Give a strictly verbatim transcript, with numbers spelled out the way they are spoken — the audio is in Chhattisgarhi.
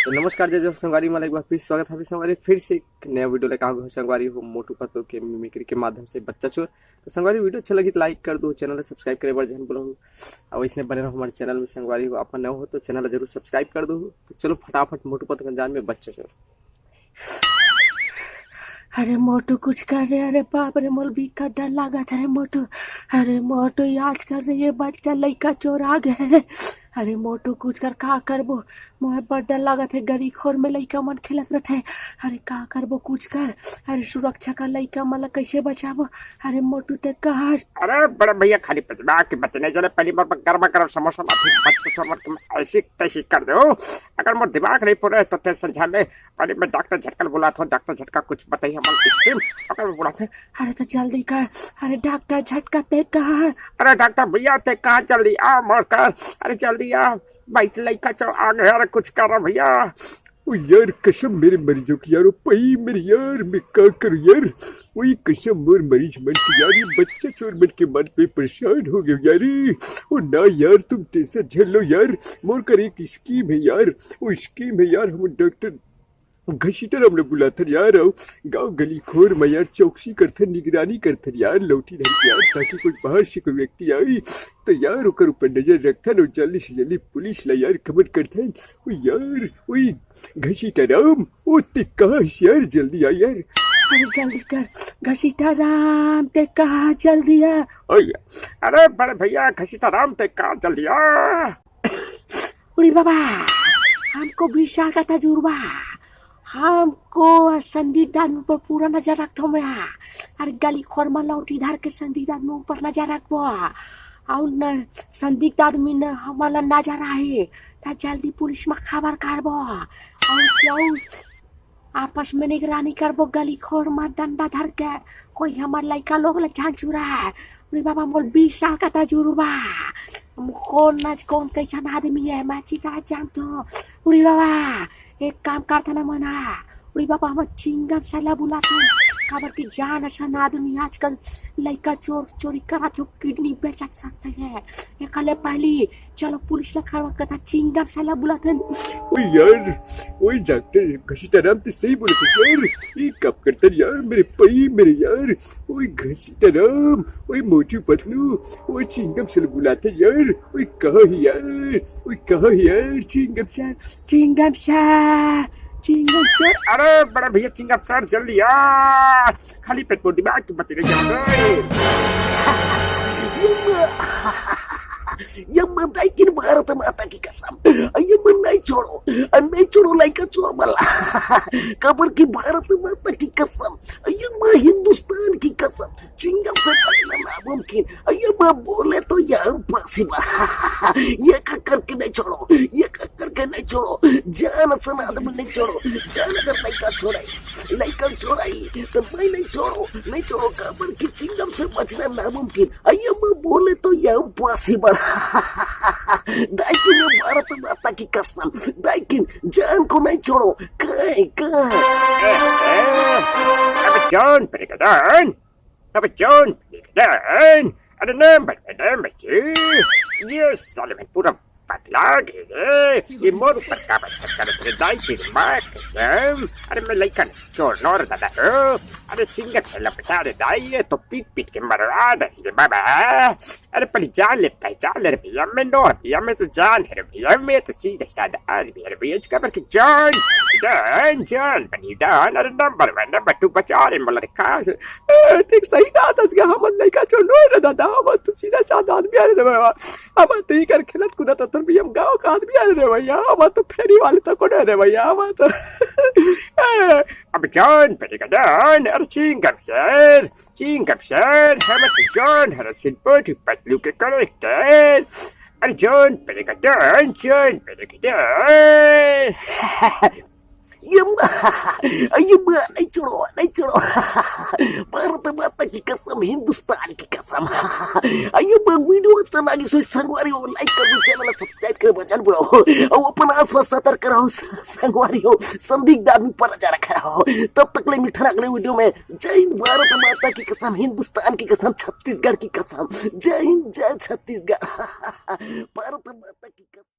तो नमस्कार जय जोहार संगवारी मन, एक बार फिर स्वागत हे संगवारी, फिर से एक नया वीडियो लेके आ गे हों संगवारी हो मोटू पतलू के मिमिक्री के माध्यम से बच्चा चोर। तो संगवारी वीडियो अच्छा लगी तो लाइक कर दो, चैनल ला सब्सक्राइब करे बर झन भूलहू। अउ अइसने बने रहो हमारे चैनल में संगवारी हो, आप मन नवा हो तो चैनल ला जरूर सब्सक्राइब कर दो। तो चलो फटाफट मोटू पतलू के अंदाज में बच्चा चोर। अरे मोटू कुछ कर रे, अरे बाप रे मोला बिकट डर लागत हे रे मोटू। अरे मोटू याद कर रे, ये बच्चा लइका चोर आ गे हे। अरे मोटू कुछ कर, का करबो, मोला बड़ डर लागत हे, गली खोर में लइका मन खेलत रथे। अरे का करबो कुछ कर, अरे सुरक्षा कर, लइका मन ला कइसे बचाबो। अरे मोटू ते कहा अरे बड़े भैया खाली पतला के बचने चले, पहली बार गरमा गरम समोसा ला फिर बच्चा चोर मन के ऐसी तैसी कर दे। अगर मोर दिमाग नहीं पूरे तो ते समझा ले, पहले मैं डॉक्टर झटका ला बुलात हों, डॉक्टर झटका कुछ बताही हमन स्कीम। अगर बुलात हे। अरे तो जल्दी कर, अरे डॉक्टर झटका ते कहा। अरे डॉक्टर भैया ते कहा जल्दी आ मोर कर, अरे जल्दी आ, बाईस लइका चोर आ गे, अरे कुछ कर भैया। ओ यार कसम मेरे मरीजों की यार, ओ पई मेरे यार, मैं का करूं यार। ओई कसम मोर मरीज मन की यार, ये बच्चा चोर मन के मन पे परेशान हो गे यार। ओ ना यार तुम टेंशन झन लो यार, मोर कर एक स्कीम हे यार। ओ स्कीम हे यार, हम डॉक्टर घसीटा राम ला बुलाथन यार, अउ गांव गली खोर में यार चौकसी करथन, निगरानी करथन यार, लौठी धर के यार, ताकि कोई बाहर से कोई व्यक्ति आए तो यार ओकर ऊपर नजर रखथन अउ जल्दी से जल्दी पुलिस ला यार खबर करथन। ओ यार, ओई घसीटा राम, ओ ते कहां हस यार, जल्दी आ यार। अरे जल्दी कर घसीटा राम, ते कहां, जल्दी आ। ओ यार, अरे बड़े भैया घसीटा राम ते कहां, जल्दी आ। उड़ी बाबा, हमको बीस साल का तजुर्बा, हमको संदिग्ध आदमी पर पूरा नजर रखथों मैं। अरे गली खोर में लौठी धर के संदिग्ध आदमी ऊपर नजर रखबो, अउ न संदिग्ध आदमी न हमला नजर आए त जल्दी पुलिस में खबर करबो। अउ, अउ आपस में निगरानी करबो, गली खोर में डंडा धर के कोई हमर लइका लोग ला झन चुराए। उड़ी बाबा मोर बीस साल का तजुर्बा, हम कोन नच कोन कइसन आदमी हे, मैं चीज आज जानथों। उड़ी बाबा एक काम करथन हमन हा, उड़ी बाबा हमन चिंगम सर ला बुलाथन, काबर कि जान असन आदमी आजकल लइका चोर चोरी करत हो, किडनी बेचत सकथे। एकर ले पहली चलो पुलिस ला खबर करथन, चिंगम सर ला बुलाथन। ओ यार, ओई डॉक्टर घसीटा राम ते सही बोलत हे यार, ये काम करथन यार, मेरे पई मेरे यार, ओई घसीटा राम, ओई मोटू पतलू, ओई चिंगम सर ला बुलाथन यार, ओई कहां हे यार, ओई कहां हे यार, चिंगम सर, चिंगम सर, चिंगम सर। अरे बड़ा भैया चिंगम सर जल्दी आ, खाली पेट मोर दिमाग के बत्ती नहीं जल रही। यम्मा, यम्मा, दाई किन भारत माता की कसम, यम्मा नहीं छोड़ो, नहीं छोड़ो लइका चोर मन ला, काबर कि भारत माता की कसम, यम्मा हिंदुस्तान की कसम, चिंगम से बचना नामुमकिन, यम्मा बोले तो यार फांसी मार, ये का करके नहीं छोड़ो, ये का करके नहीं छोड़ो, जान असन आदमी नहीं छोड़ो, जान अगर लइका छोड़ाही, लइका छोड़ाही, तो मैं नहीं छोड़ो, नहीं छोड़ो, काबर कि चिंगम से बचना नामुमकिन। यम्मा बोले तो यार फांसी मार। दाई किन भारत माता की कसम, दाई किन जान को नहीं छोड़ो, काय, काय। ए, ए, अबे जान पड़ेगा जान, अबे जान पड़ेगा जान, अरे नाम बता, नाम बता। ये साले मैं पूरा पगला गे रे, ये मोर ऊपर का बच्चा करत रे, दाई तेरी माँ कसम। अरे मैं लइका नहीं चोर नोर दादा हो, अरे चिंगम से लपटा रे दाई, ये तो पीट पीट के मरवा दे रे बाबा। अरे पहली जान ले, पहचान ले रे भैया, मैं नोर भैया, मैं तो जान हे रे भैया, मैं तो सीधा साधा आदमी हे रे भैया, इसका पर की जान, जान, जान, बनी जान, अरे नंबर वन, नंबर टू बचा रे मोला रे खास। ए, ठीक सही कहा था इसका, हमन लइका चोर नोर रे दादा, हमन तो सीधा साधा आदमी हे रे बाबा। हमन तो इकर खेलत कूदत अतन भी हम गाँव का आदमी हे रे भैया, हमन तो फेरी वाले तो कोने रे भैया, हमन तो। ए, अब जान पड़ेगा जान, अरे चिंगम सर, चिंगम सर, हमन तो जान हरन मोटू पतलू के करेक्टर। अरे जान पड़ेगा जान, जान पड़ेगा जान। यम्मा, यम्मा, नहीं छोड़ो, नहीं छोड़ो। भारत माता की कसम, हिंदुस्तान की कसम। यम्मा वीडियो अच्छा लागे सो संगवारी हो, लाइक कर दो, चैनल सब्सक्राइब कर बचन बुलाओ, अउ अपन आसपास सतर्क रहो संगवारी हो, संदिग्ध आदमी पर नजर रखा रहो। तब तक ले मिलथन अगले वीडियो में। जय हिंद, भारत माता की कसम, हिंदुस्तान की कसम, छत्तीसगढ़ की कसम। जय हिंद, जय छत्तीसगढ़। भारत माता की कसम।